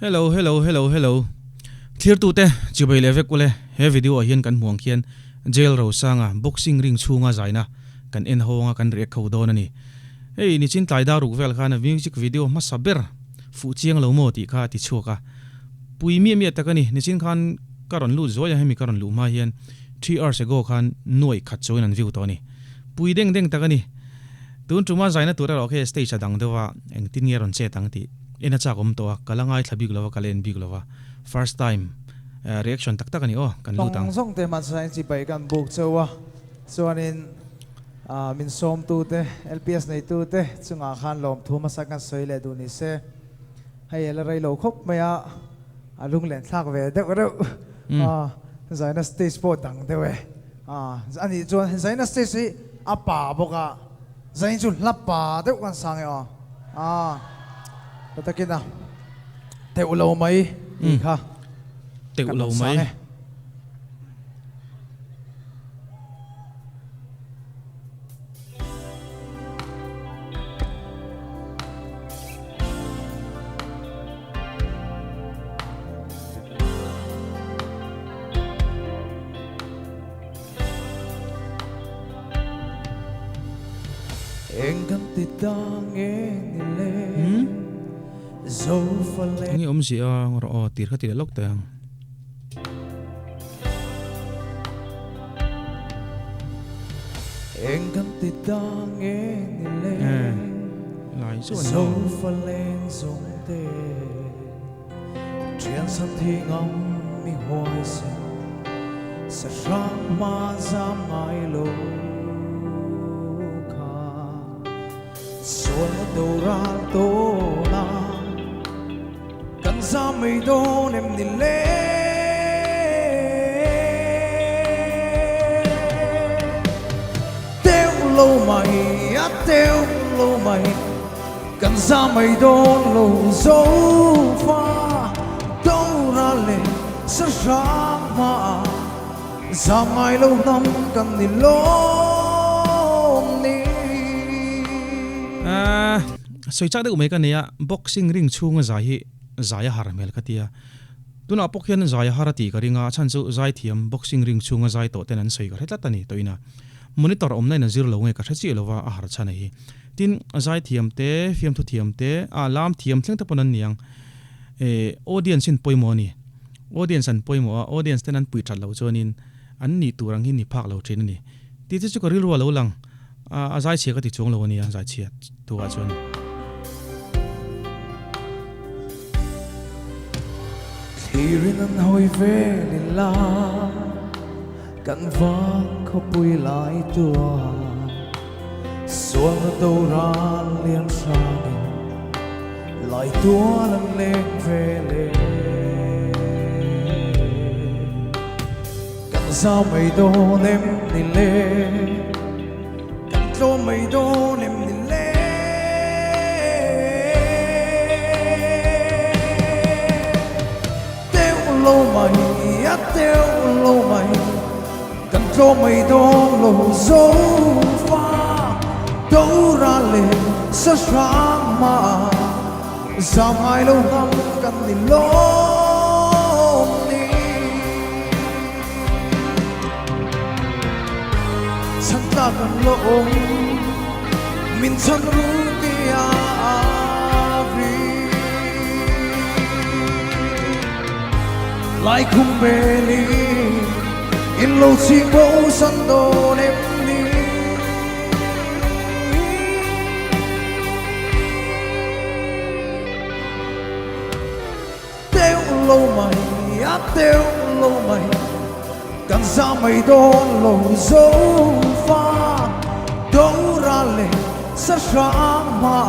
Hello hello hello hello Thlirtute chibai leh vek ule he video ah hian kan hmuh ang khian Jail Rosanga boxing ring chhunga zaina kan en ho anga kan react ho dawn a ni. Hei nichin tlai dar ruk vel khan a music video hmasa ber fuh chiang lo maw tih kha a ti chhuak a. Pui miah miah tak a ni nichin khan ka rawn lut zuai a hemi ka rawn luh hma hian 3 hours ago khan nuaih khat chuangin an view tawh a ni. Pui deng deng tak a ni. Tun tuma zaina tur erawh khi stage a dang deuh a, engtin nge rawn chet ang tih en a chak awm tawh a, ka la ngaithla bik lo a, ka la en bik lo a, first time reaction tak tak a ni aw, kan lut ang. Tawng zawng te hmansa in chibai kan buk cheu a, chuanin min sawmtu te, LPS neitu te chungah khan lawmthu hmasa kan sawi leh duh ni se, hei a la rei lo khawp mai a, a lunglen thlak ve deuh reuh a, zaina stage pawh dang deuh e. A nih chuan Zaina stage hi a pa bawk a, Zain chu hla pa deuh kan sang e aw. A ta takin a teuh lo mai tih kha Teuh lo mai. Eng i awmzia a rawh aw tir kha ti leh lawk teh ang. Lai chu a ni maw. Thian san thi ngam mi huaisen sahrang hma zam ngai lo kha sualna do ral tawn a kan zam mai dawn em ni le? Teuh lo mai a teuh lo mai. Kan za mai dawn lo zo fa Dora leh Sahrang hmaah zam ngai lo hnam kan ni lawm ni. Ahh sawi chak deuh mai ka nei a, boxing ring chhunga zai hi zai a har hmel ka tia. Tunah pawh khian zai a har a tih ka ring a, a chhan chu zai thiam boxing ring chhunga zai tawh ten an sawi ka hre tlat a ni tawhin a. Monitor awmna in a zir lo nge ka hre chiah lo va a har chhan a hi. Tin, zaithiam te, fiamthu thiam te, a lam thiam thleng te pawn an ni ang. Eh, audience in pawimawh a ni. Audience an pawimawh a, audience ten an pui that loh chuanin an nih tur ang hi ni phak lo thin a ni. Tih te chu ka rilru a lo lang. A zaichhia ka ti chuang lo a nia, zaichhia tu ah chuan. Thlirin an hawi vel ila kan vang khawpui lai tuah Sualna doral lian hrangin lai tual an leng ve le. Kan zau mai dawn em ni le, kan tlawm mai dawn em ni le. Teuh lo mai, a teuh lo mai. Kan tlawm mai dawn lo zo fa Dora leh sahrang mah zam ngai lo hnam kan ni lawm ni. Chhan tlak an la awm min chhan ru tia ri. Lai khum beli in lo ching bo san dawn em ni. Teuh lo mai a teuh lo mai kan za mai dawn lo zo fa Dora leh sahrang hma.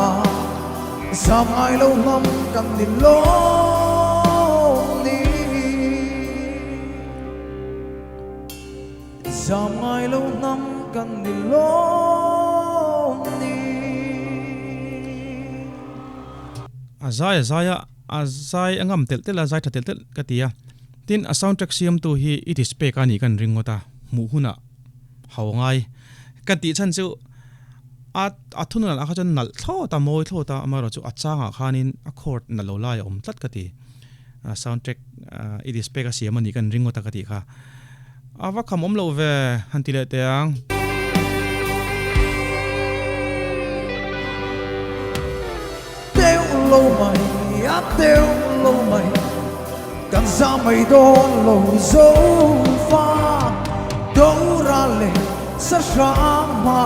Zam ngai lo hnam kan ni lawm ni. Zam ngai lo hnam kan ni lawm ni. A zai a zai a, a zai a ngam telh telh a, zai tha telh telh ka ti a. Tin, a soundtrack siamtu hi it is pek a nih kan ring ngawt a, hmuh hunah hau ngai ka tih chhan chu A a thunun ah kha chuan nalh thlawt a, mawi thlawt a, amaherawhchu a changah khanin a chord nalh lo lai a awm tlat ka ti. Soundtrack i display ka siam a nih kan ring ngawt a ka tih kha. A va kham awm loh ve han ti leh teh ang. Teuh lo mai, a teuh lo mai, kan za mai dawn lo zo fa, Dora leh sa hrang hma.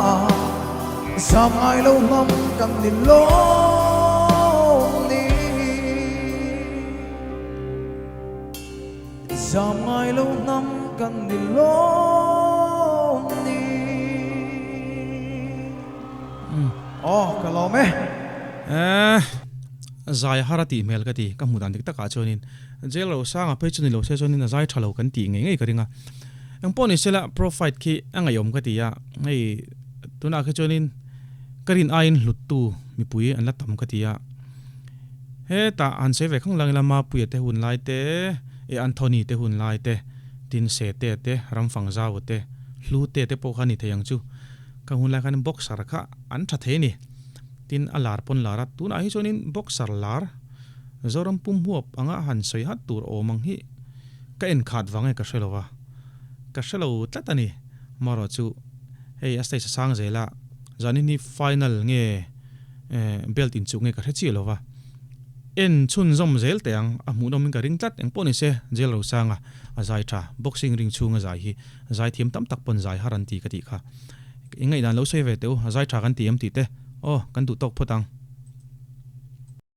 Zam ngai lo hnam kan ni lawm ni. Zam ngai lo hnam kan ni lawm ni. Aw ka lawm e. Eh, zai har a tih hmel ka ti, ka hmuh dan dik takah chuanin jail ro sanga phei chu ni lo se chuanin a zai tha lo kan tih ngei ngei ka ring a. Engpawh ni sela profite khi a ngaihawm ka ti a, hei tunah khi chuanin ka rin aiin hluttu mipui an la tam ka ti a. Hetah han sawi ve khang lang ila Mapuia te hun lai te, e Anthony te hun lai te, tin Sete te, Ramfangzau te, Hlute te pawh kha a ni thei ang chu. Ka hun lai khan boxer kha an tha thei a ni. Tin a lar pawn lar a, tunah hi chuanin boxer lar Zoram pum huap anga han sawi hat tur awm ang hi Ka en khat vang e ka hre lo a, ka hre lo tlat a ni. Marawh chu hei a stage a sang zel a, zanin hi final nge belt inchuh nge ka hre chiah lo va. En chhunzawm zel teh ang, a hmuhnawm in ka ring tlat. Engpawh ni se, Jail Rosanga a zai tha, boxing ring chhung a zai hi zai thiam tam tak pawn zai har an ti ka tih kha. I ngaihdan lo sawi ve teh u, a zai tha kan ti em tih te, aw kan duh tawk phawt ang.